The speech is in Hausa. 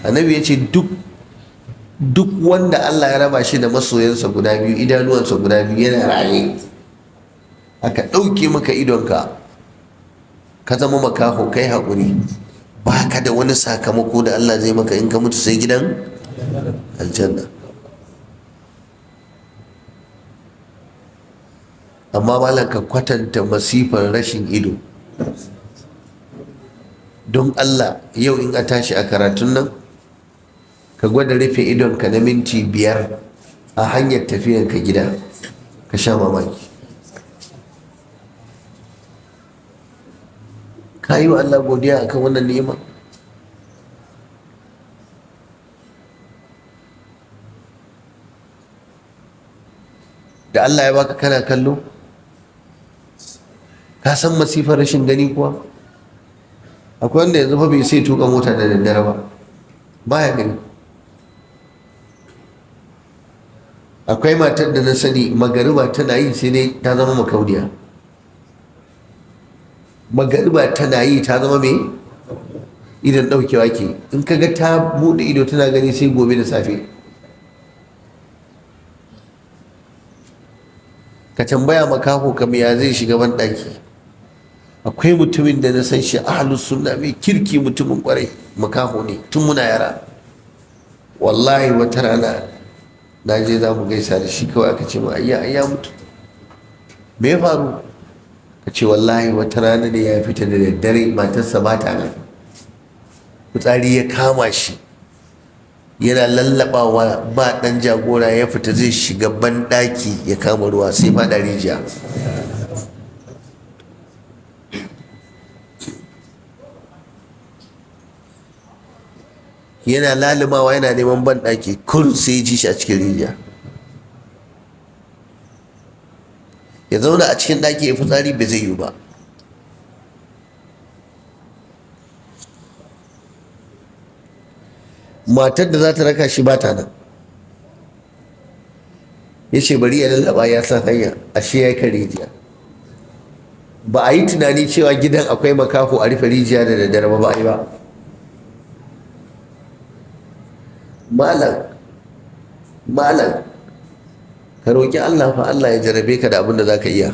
Annabi ya ce duk wanda Allah ya raba shi da masoyansa guda biyu, idanuwansa guda biyu, yana raye, aka ɗauke maka idonka ka zama makaho, kai haƙuri, ba ka da wani sakamako da Allah zai maka in ka mutu sai gidan aljanna. Amma malam, ka kwatanta masifar rashin ido. Don Allah, yau in a tashi a karatun nan, ka gwada rufe idonka na minti 5 a hanyar tafiyanka gida, ka sha mamaki. Ka yi wa Allah godiya akan wannan ni'ima? Da Allah ya baka kana kallo? Ka san masifar rashin gani kuwa? Akwai wanda yanzu fa bai sai tuka mota da daddare ba, baya gani. Akwai matar da na sani, magariba tana yi sai dai ta zama makaudiya. Magariba tana yi ta zama mai idan daukewa ke. In ka ga ta bude ido tana gani, sai gobe da safe. Ka tambaya makaho kam ya zai shiga ban daki. Akwai mutumin da na san shi, ahlus sunna mai kirki, mutumin kwarai, makaho ne tun muna yara. Wallahi wata rana na je za mu gaisa da shi, kawai aka ce mu ayya ayya mutu. Me ya faru? Ka ce wallahi wata rana ne ya fita da daddare, matarsa ba ta nan, fitsari ya kama shi, yana lallabawa ba dan jagora, ya fita zai shiga banɗaki ya kama ruwa, sai faɗa rijiya. Yana lalumawa yana neman banɗaki, kun sai ji shi a cikin rijiya. Ya zauna a cikin ɗaki ya fitsari bai zai yiwu ba. Matar da za ta raka shi ba ta nan. Ya ce bari ya lallaba, ya san hanya, ashe ya kan rijiya. Ba a yi tunani cewa gidan akwai makaho a rufe rijiya da daddare ba, ba a yi ba. Malam, malam, ka roƙi Allah fa Allah ya jarabe ka da abin da za ka iya.